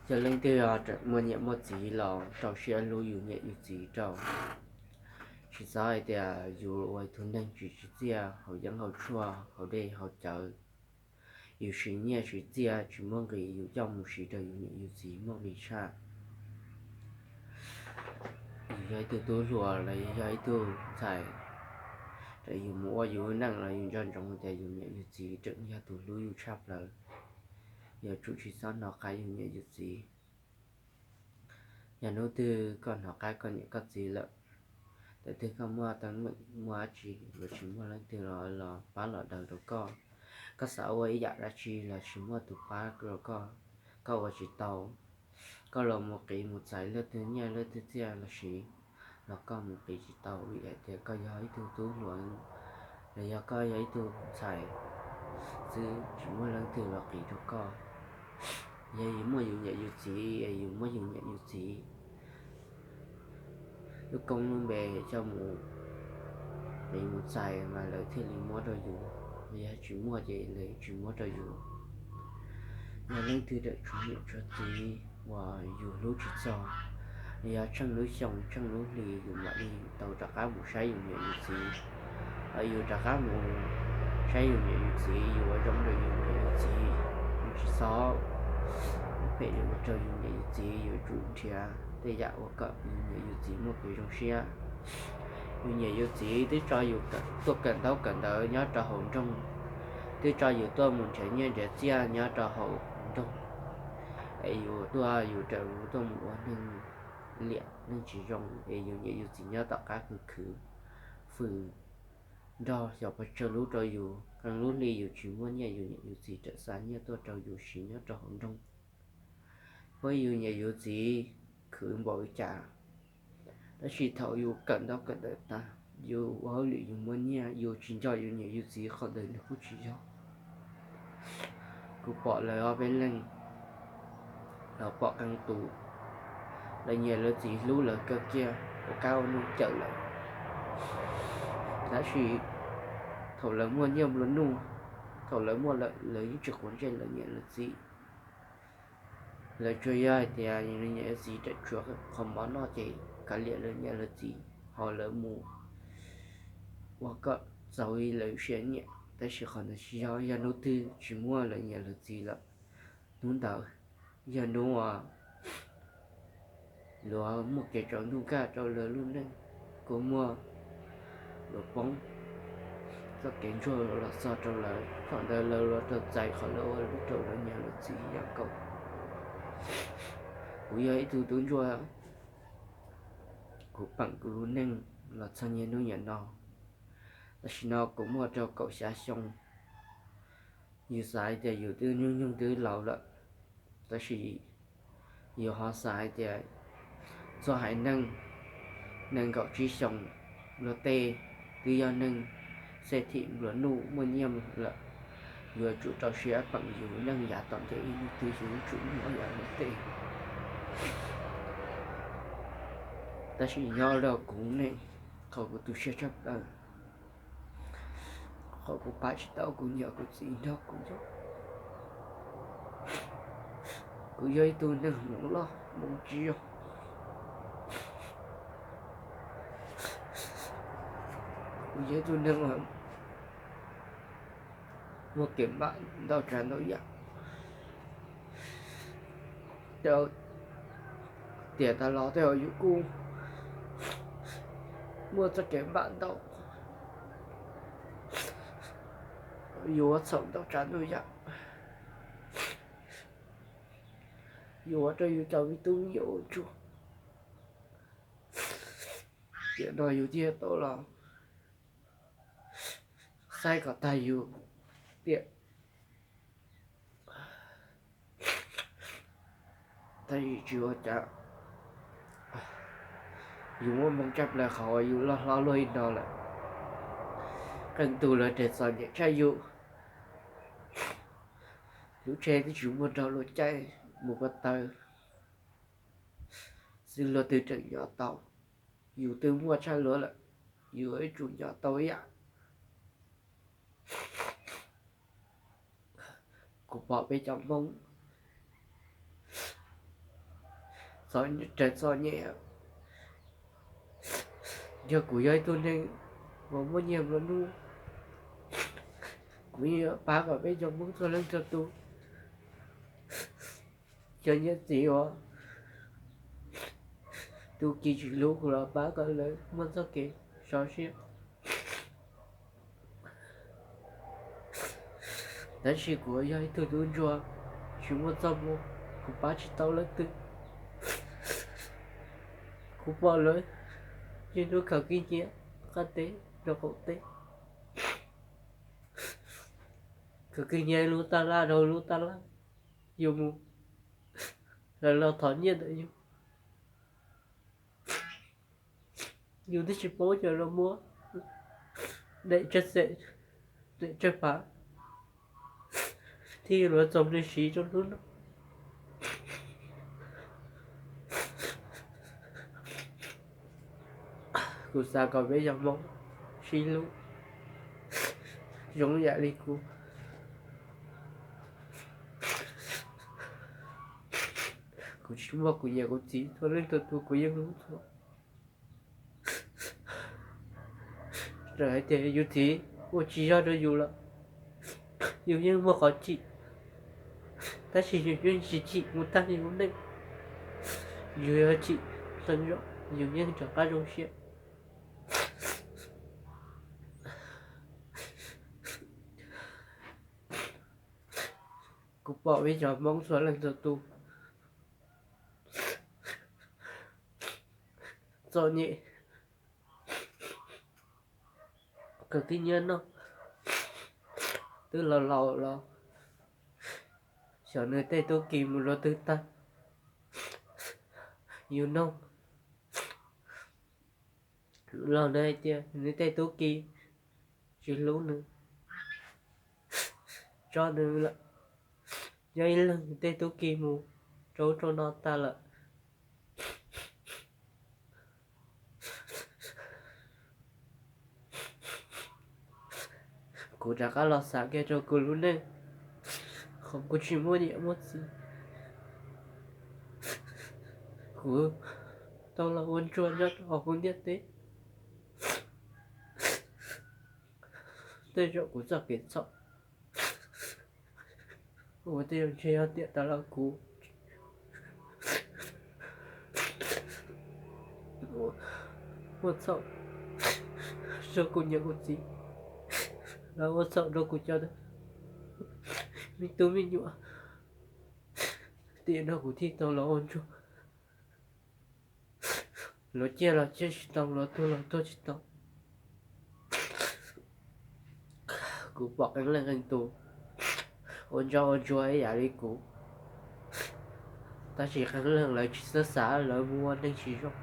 Yog leej twg muaj niam muaj txiv los rau siab hlub yus niam yus txiv rau. Tsis txhob hais tias yus ua ib tug neeg tsis tsim txiaj hauv yeeb hauv tshuaj, hauv dej hauv cawv. Yus siv nyiaj siv txiaj tsis muaj nqis, yus coj mus siv rau yus niam yus txiv muaj nqis tshaj. Yus yog ib tug tub hluas los yog ib tug ntxhais, yus mus ua yus neej los yus nco ntsoov tias yus niam yus txiv tseem yog tus hlub yus tshaj plaws. Yuav tsum tsis txhob hnov qab yus niam yus txiv. Yog hnub twg koj hnov qab koj niam koj txiv lawm, thaum twg koj muaj teeb meem muaj dab tsi, yuav tsis muaj leej twg los pab los daws rau koj. Koj xav ua ib yam dab tsi los tsis muaj tus pab rau koj, koj ua tsis tau. Koj los mus qiv mus txais leej twg nyiaj leej twg txiaj los sis, los koj mus qiv tsis tau vim hais tias koj yog ib tug tub hluas, los yog koj yog ib tug ntxhais xwb tsis muaj leej twg los qiv rau koj. Yog yus muaj yus niam yus txiv, yus muab yus niam yus txiv lub koob lub npe coj mus qiv mus txais mas lawv thiaj li muab rau yus, yog tsis muaj ces lawv tsis muab rau yus. Yog leej twg tseem tshuav niam tshuav txiv uas yus hlub tsis txog, yog tsheej lub xyoo tsheej lub hli yus mam li tau rov qab mus saib yus niam yus txiv, yus rov qab mus saib yus niam yus txiv, yus ua zoo rau yus niam yus txiv, yus tsis txhob phem rau yus niam yus txiv, yuav tsum nrhiav tej yam ua kom yus niam yus txiv muaj kev zoo siab. Yus niam yus txiv twb tso yus tuaj kawm ntaub kawm ntawv nyob rau hauv nroog, twb tso yus tuaj mus nrhiav nyiaj nrhiav txiaj nyob rau hauv nroog, es yus tuaj yus raws tuaj mus ua neeg liam neeg tsis zoo es yus niam yus txiv nyob tom qab khwv khwv fws nrog xyov pes tsawg lub rau yus, qee lub hli yus tsis muaj nyiaj yus niam yus txiv tseem xa nyiaj tuaj rau yus siv nyob rau hauv nroog. Pab yus niam yus txiv khwv npaum li cas, tab sis thaum yus kawm ntaub kawm ntawv tag, yus ua hauj lwm yus muaj nyiaj, yus tsis nco yus niam yus txiv qhov ntawd nws kuj tsis yog. Kuv pom lawv ob peb leeg los pom qee tus, lawv niam lawv txiv hlub lawv kawg kiag, ua kab ua noog cawm lawm, tab sis thaum lawv muaj nyiaj nplua nuj, thaum lawv muaj lawm lawv yeej tsis quav ntsej lawv niam lawv txiv. Lawv tsuas yog hais tias niam txiv tseem tshuav qhov mov noj ces kav liam lawv niam lawv txiv, ho lawv mus ua kom txaus li lawv siab nyiam, tab sis qhov ntawd tsis yog. Yog hnub twg tsis muaj lawv niam lawv txiv lawm, hnub ntawd yog hnub uas luag muaj kev tsaus ntuj kaj rau lawv lub neej, kua muag luag poob txoj kev ntsuag los txog rau lawv, thaum ntawd lawv luag tau txais qhov lawv ua rau lawv niam lawv txiv yam nkaus. Kuv yog ib tug tub ntsuag, kuv peem kuv lub neej los txog niaj hnub niam no, tam sim no kuv muaj rau kaum xya xyoo. Yus xav hais tias yus twb nyuj nyoog twb laus lawm, tab sis yus ho xav hais tias txoj haiv neeg nees nkaum tsib xyoos luag tej twb yog neeg xej thim nplua nuj muaj nyiaj lawm, yuav tsum rau siab peem yus neej yav tom ntej ib hnub twg yus yuav tsum muaj yam luag tej. Tab sis nyob rau kuv ne, qhov kuv tu siab tshaj plaws, qhov kuv pab tsis tau kuv niam kuv txiv nrog kuv nyob. Kuv yog ib tug neeg hmoov loj hmoov tsis zoo. Kuv yog ib tug neeg muaj kev npam ntau tsav ntau yam. Tej tiam tas los tej zaum yus kuj muaj txoj kev npam ntau, yus ua txhaum ntau tsav ntau yam, yus ua rau yus cov me tub me nyuam ua tsuag. Tiam no yus thiaj tau los saib kom tag yus tiam, tab sis tsis ua cas. Yus muaj hmoo tshaj plaws qhov uas yus loj hlob luaj li no lawm. Qee tus lawv tes txom nyem tshaj yus, lub tsheb twb tsis muaj nrog luag caij mus ko taw, xwb luag twb tseem nyob tau. Yus twb muaj tshaj luag lawm, yus yuav tsum nyob tau ib yam. Kuv pom peb cov Hmoob Raws txom nyem, yog kuv yog ib tug neeg uas muaj nyiaj nplua nuj, kuv yeej yuav pab kom peb cov Hmoob txhua leej txhua tus, cov niam txiv uas tu ki tsis hlub kuv los pab kom lawv muaj txoj kev sov siab. Tab sis kuv yog ib tug tub ntsuag tsis muaj txoj hmoo, kuv pab tsis tau leej twg. Kuv pom lawv niaj hnub khaws kiv nyiav qab teb rau qaum teb, khaws kiv nyiav lub tab laj rau lub tab laj, yus mus, lawv los thov nyiaj ntawm yus. Yus twb tsis paub, cov los muab daim tsawg xees, daim tsawg phav, thiaj yuav luag txaus nws siv rau hnub no. Kuv xav kom peb cov Hmoob sib hlub zoo yam li kuv. Kuv tsis muaj, kuv niam kuv txiv txhua leej txhua tus kuv yeej hlub txhua. Txawm hais tias yus txiv ua tsis yog rau yus los yus yeej muaj qhov chim, tab sis yus yeej tsis chim mus tag yus lub neej. Yus yog chim qee zaum yus yeej rov qab zoo siab. Kuv pom peb cov Hmoob txhua leej txhua tus txom nyem, khaws kiv nyiav noj, twb laus laus los xyov nws tej tub ki mus rau twg tag. Yus noog los nws hais tias nws tej tub ki tsis hlub nws, tso nws lawm. Yog ib leeg nws tej tub ki mus rau ub rau no tag lawm, kuv rov qab los xav kiag rau kuv lub neej, qhov kuv tsis muaj niam muaj txiv. Kuv tau los ua ntsuag nyob rau hauv kuv ntiaj teb, tej zaum kuv txoj kev txhaum, ua tej zaum ntshe yog tiam tas los kuv ua txhaum rau kuv niam kuv txiv, los ua txhaum rau kuv cov me tub me nyuam, tiam no kuv thiaj tau los ua ntsuag. Luag ciaj los ciaj tsis tau, luag tuag los tuag tsis tau. Kuv pom qee leej qee tus ua ntsoj ua ntsuag ib yam li kuv, tab sis qee leej lawv tsis txawj xav, lawv mus ua neeg tsis zoo.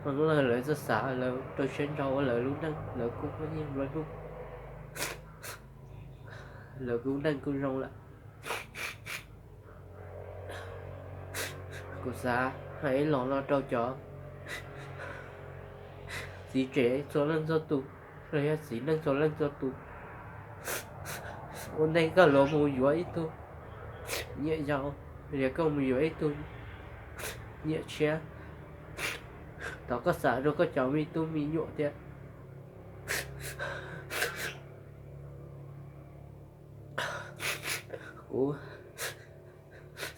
Qee leej lawv txawj xav, lawv rau siab ntso ua lawv lub neej, lawv kuj muaj nyiaj nplua nuj, lawv lub neej kuj zoo lawm. Kuv xav hais ib los no rau cov txiv tsev txhua leej txhua tus, los yog txiv neej txhua leej txhua tus, ua ntej koj yuav mus yuav ib tug nyiam yau, los yog koj mus yuav ib tug nyiam tshiab, thov koj xav rau koj cov me tub me nyuam thiab. Kuv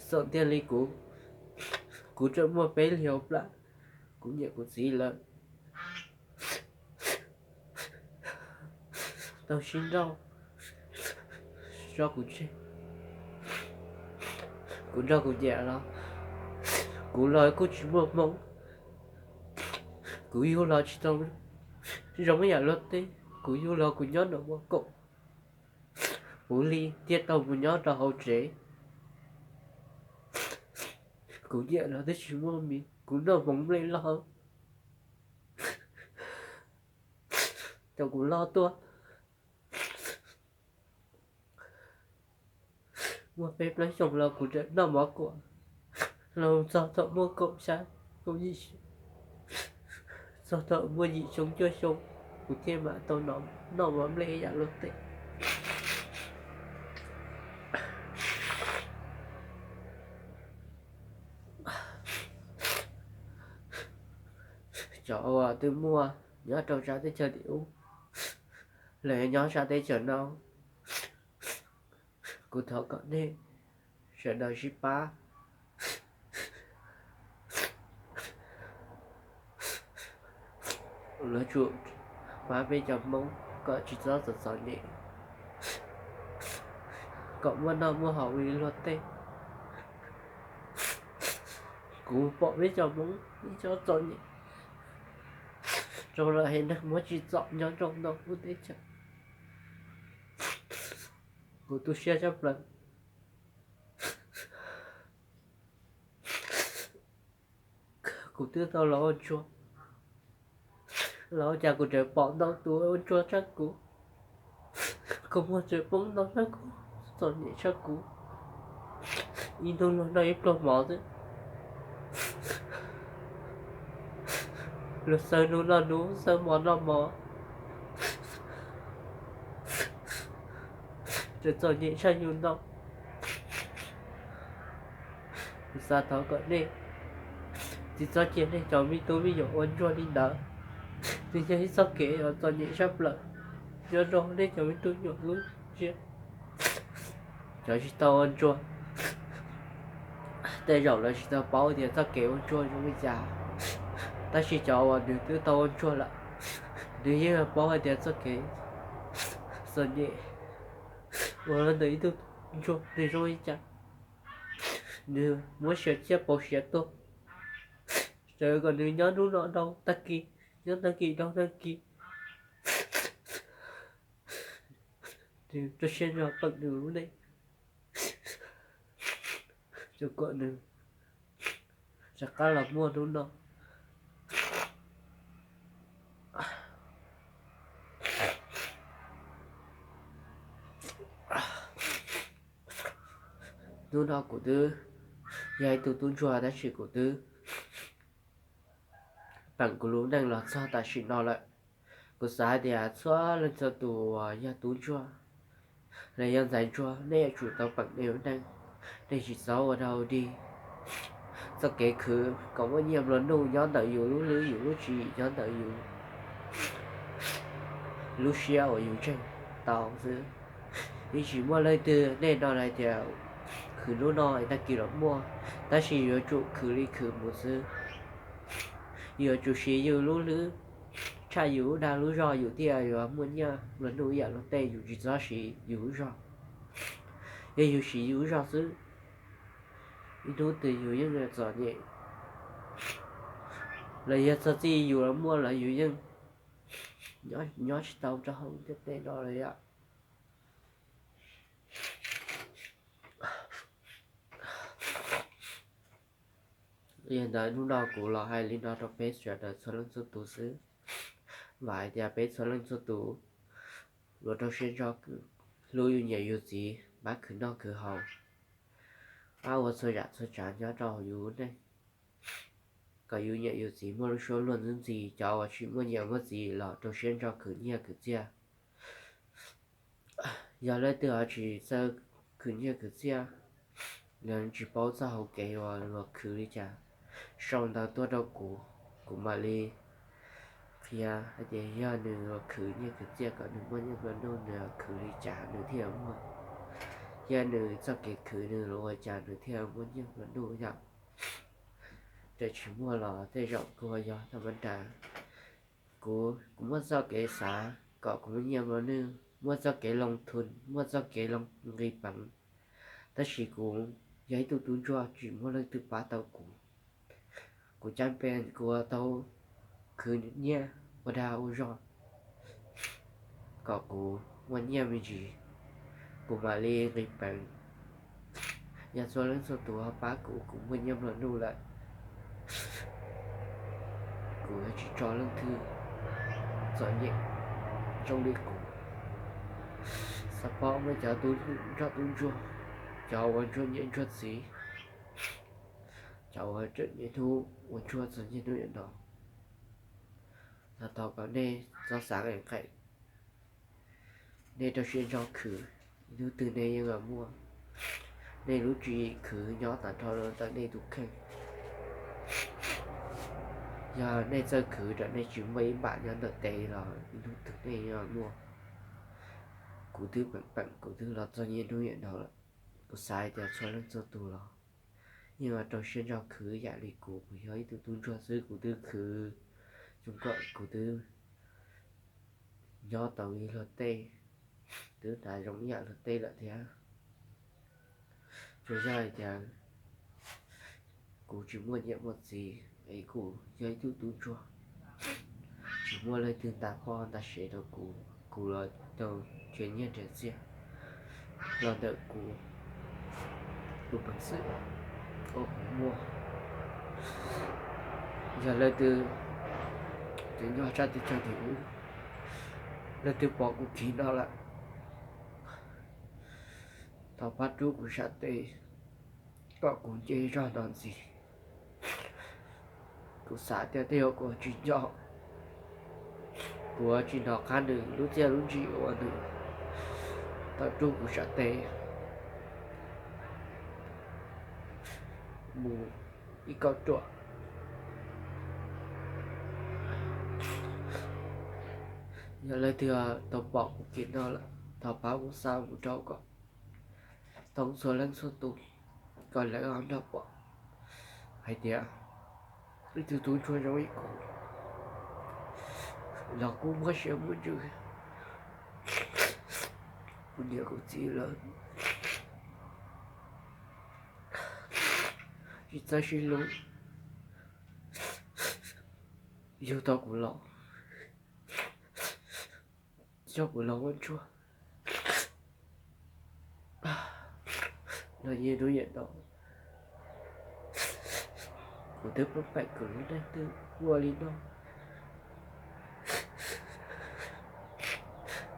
xav tiag li kuv, kuv tseem muaj peb hlis hauv plag, kuv niam kuv txiv lawv tau sib nrauj tso kuv tseg. Kuv nrog kuv niam los, kuv los kuj tsis muaj hmoo, kuv yug los tsis tau zoo ib yam luag tej, kuv yug los kuv nyob nram mos kaum, puv hli thiaj tau mus nyob rau hauv tsev. Kuv niam los twb tsis muaj mis, kuv noj hmoov nplej loj, thaum kuv loj tuaj muaj peb plaub xyoos los kuv tseem noj mov kuam, los txog thaum muaj kaum xya, kaum yim, txog thaum muaj yim xyoo cuaj xyoo, kuv thiaj mam tau noj mov nplej ib yam luag tej. cov uas twb muaj nyob rau sab teb chaws tim ub los yog nyob sab teb chaws no, kuv thov kom nej sawv daws sib pab, yuav tsum pab peb cov Hmoob kom tsis txhob txom txom nyem, kom muaj noj muaj haus li luag tej. Kuv pom peb cov Hmoob ib co txom nyem rau lawm haiv neeg muab tsim txom nyob rau ntau lub teb chaws. Kuv tu siab tshaj plaws. Kuv twb tau los ua ntsuag los ua cas kuv tseem pom ntau tus ua ntsuag tshaj kuv, kua muag tseem poob ntau tshaj kuv, txom nyem tshaj kuv. Ib hnub luag noj ib pluag mov xwb, luag xaws hnub noj hnub, xaws mov noj mov, tseem txom nyem tshaj yus ntau. Kuv xav thov kom nej tsis txhob cia nej cov me tub me nyuam ua ntsuag li ntawd. Nws yog ib txoj kev uas txom nyem tshaj plaws nyob rau nej cov me tub me nyuam lub siab. Cov tsis tau ua ntsuag, tej zaum lawv tsis tau paub tias txoj kev ua ntsuag zoo li cas, tab sis cov uas nws twb tau ua ntsuag lawm, nws yeej paub hais tias txoj kev txom nyem uas los ntawm ib tug ntsuag nws zoo li cas. Nws muab siav ciaj pauv siav tuag, txawm kom nws nyob hnub no dhau tag kis, nyob tag kis dhau tag kis, nws rau siab ntso peem nws lub neej, rau kom nws rov qab los muaj hnub no. Hnub no kuv twb yog ib tug tub ntsuag tab sis kuv twb peem kuv lub neej los txog tam sim no lawm. Kuv xav hais tias txhua leej txhua tus uas yog tub ntsuag los yog ntxhais ntsuag, nej yuav tsum tau peem nej lub neej, nej tsis txhob ua dog ua dig. Txoj kev khwv kom muaj nyiaj nplua nuj nyob ntawm yus lub hlwb yus lub tswv yim, nyob ntawm yus lub siab uas yus ntseeg tau xwb. Yeej tsis muaj leej twg nej no hais tias khwv hnub no tag kis los muaj, tab sis yuav tsum khwv li khwv mus xwb. Yuav tsum siv yus lub hlwb, tshaj yus lub dag lub zog yus thiaj yuav muaj nyiaj nplua nuj ib yam luag tej. Yus tsis txhob siv yus lub zog, yog yus siv yus lub zog xwb, ib hnub twg yus yeej yuav txom nyem. Los yog txog txij yus los muaj los yus yeej nyob tsis tau rau hauv ntiaj teb no lawm yom. Yog li ntawd hnub no kuv los hais li no rau peb sawv daws txhua leej txhua tus xwb. Vam hais tias peb txhua leej txhua tus yuav rau siab ntso hlub yus niam yus txiv, pab khwv noj khwv haus, pab ua txhua yam txhua tsav nyob rau hauv yus lub neej, kom yus niam yus txiv muaj lub suab luag ntxhi ntxhi. Cov uas tsis muaj niam muaj txiv los rau siab ntso khwv nyiaj khwv txiaj. Yog leej twg ho tsis txawj khwv nyiaj khwv txiaj, los tsis paub txoj hauv kev uas luag khwv li cas, sau ntawv tuaj rau kuv, kuv mam li qhia hais tias yog nws yuav khwv nyiaj khwv txiaj kom nws muaj nyiaj nplua nuj nws yuav khwv li cas nws thiaj muaj, yog nws txoj kev khwv nws yuav ua cas nws thiaj muaj nyiaj nplua nuj yom. Txawm tsis muaj los tej zaum kuj yog thaj ma nra. Kuv, kuv muaj txoj kev xav kom kuv muaj nyiaj nplua nuj, muaj txoj kev loo thun, muaj txoj kev loo nqis peev, tab sis kuv yog ib tug tub ntsuag tsis muaj leej twg pab tau kuv. Kuv caj npee kuv yuav tau khwv nyiaj ua dag ua zog kom kuv muaj nyiaj me ntsis, kuv mam li nqis peev. Yog txhua leej txhua tus ho pab kuv, kuv muaj nyiaj nplua nuj lawm, kuv yuav tsis tso leej twg txom nyem zoo li kuv. Xav pom muaj cov tub nrog tub ntsuag, cov uas ntsuag niam ntsuag txiv, cov uas tseem niaj hnub ua ntsuag txog niaj hnub niam no, thov kom nej txhob xav nqaim nqaim, nej rau siab ntso khwv, hnub twg nej yeej yuav muaj. Nej lub tswv yim khwv nyob tag nrho rau ntawm nej tus kheej. Yog nej txawj khwv, nej tsis muaj ib npam nyob ntawm teb los ib hnub twg nej yuav muaj. Kuv twb peem peem, kuv twb los txog niaj hnub niam no lawm. Kuv xav hais tias txhua leej txhua tus los yeej rau siab ntso khwv yam li kuv. Kuv yog ib tug tub ntsuag xwb, kuv twb khwv, kuv twb nyob tau ib luag tej, twb hnav zoo ib yam luag tej lawm thiab. Tsuas yog hais tias kuv tsis muaj niam muaj txiv es kuv yog ib tug tub ntsuag, tsis muaj leej twg nta poj nta sev rau kuv, kuv los tau nrhiav nyiaj nrhiav txiaj los ntawm kuv tus peev xwm uas kuv muaj. Yog leej twg, ces nyob sab teb chaws tim ub, leej twg pom kuv kiv no lawm, thov pab rub kuv sam tes kom kuv nce zog no ntxiv. Kuv xav tias tej zaum kuv tsis nco, kuv tsis hnov qab nws lub txiaj lub ntsig uas nws tau rub kuv sam tes mus ib kauj ruam. Yog leej twg tau pom kuv kiv no lawm, thov pab muab xa mus rau kom tau txhua leej txhua tus, kom lawv ho nrog pom hais tias ib tug tub ntsuag zoo li kuv los kuj muaj siab muaj ntsws. Kuv niam kuv txiv lawv tsis txawj sib hlub, yug tau kuv los, coj kuv los ua ntsuag los yeej hnub niam no. Kuv twb pheej peem kuv lub neej twb ua li no.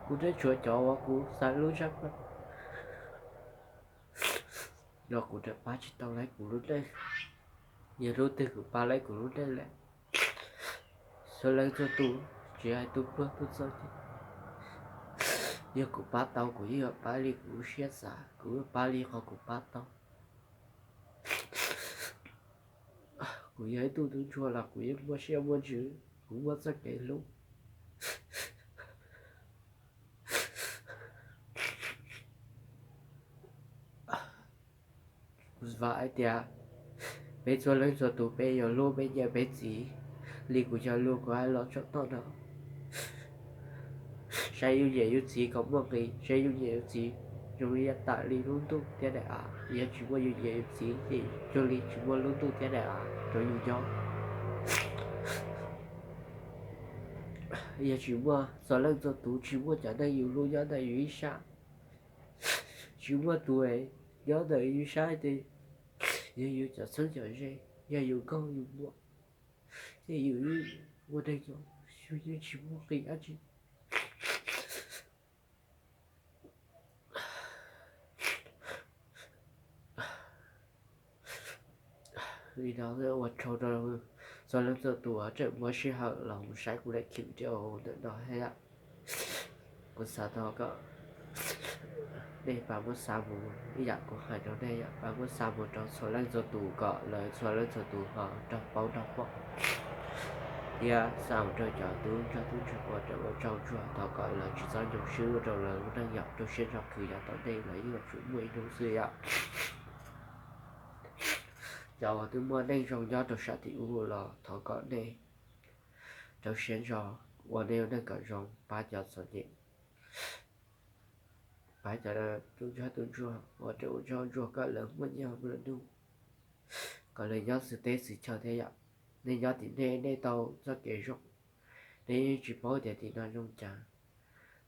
Kuv twb tshuav cov uas kuv xav hlub tshaj plaws los kuv rov pab tsis tau lawv kuv lub neej. Yog hnub twg kuv pab lawv kuv lub neej lawm, txhua leej txhua tus, tsis hais tus pluag tus txom nyem, yog kuv pab tau kuv yeej yuav pab li kuv lub siab xav, kuv yuav pab li qhov kuv pab tau. Kuv yog ib tug tub ntsuag los kuv yeej muaj siab muaj ntsws, kuv muaj txoj kev hlub. Kuv vam hais tias peb txhua leej txhua tus peb yuav hlub peb niam peb txiv li kuv cov lus kuv hais los tsaum toj no. Saib yus niam yus txiv kom muaj nqis, saib yus niam yus txiv zoo li yam tam li lub ntuj thiab daim av. Yog tsis muaj yus niam yus txiv ces zoo li tsis muaj lub ntuj thiab daim av rau yus nyob. Yog tsis muaj txhua leej txhua tus, tsis muaj cov neeg yus hlub nyob ntawm yus ib sab, tsis muaj tus nyob ntawm yus sab ces yog yus cov txheeb cov ze, yog yus nkauj yus muam, ces yus ua neeg nyob yus yeej tsis muaj nqis dab tsi. Li no ua tsaug rau txhua leej txhua tus uas tseem muab sij hawm los mus saib kuv daim clip video ntawm no thiab yom. Kuv xav thov kom nej pab muab xa mus ib yam kuv hais rau nej yom, pab muab xa mus rau txhua leej txhua tus kom lawv txhua leej txhua tus ho nrog paub nrog pom, thiab xa mus rau cov tub ntsuag tub ntsuag uas ua tsaug ntsuag, thov kom lawv tsis txhob nyoo swb rau lawv lub neej yom, rau siab ntso khwv yav tom ntej los yeej yuav tsum muaj ib hnub xwb yom. Cov uas twb muaj neej zoo nyob rau sab tim ub los thov kom nej rau siab ntso ua nej lub neej kom zoo, pab cov txom nyem, pab cov tub ntsuag tub ntsuag uas ua tsaug ntsuag kom lawv muaj nyiaj muaj num, kom lawv nyob xwm teb xwm chaw thiab yom. Nej nyob tim nej, nej tau txoj kev zoo, nej yeej tsis paub tias tim no zoo cas,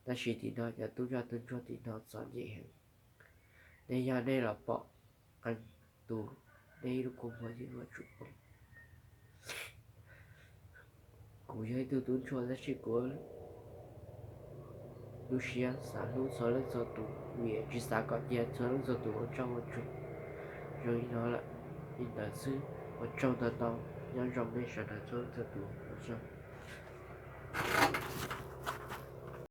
tab sis tim no cov tub ntsuag tub ntsuag tim no txom nyem heev. Nej yog nej los pom qee tus, nej ib lub kua muag yeej yuav tsum poob. Kuv yog ib tug tub ntsuag tab sis kuv lub siab xav hlub txhua leej txhua tus, vim tsis xav kom cia txhua leej txhua tus ua tsaug ua tsuag. Zoo li no lawm, li ntawd xwb, ua tsaug ntau ntau, nyob zoo nej sawv daws txhua leej txhua tus, ua tsaug.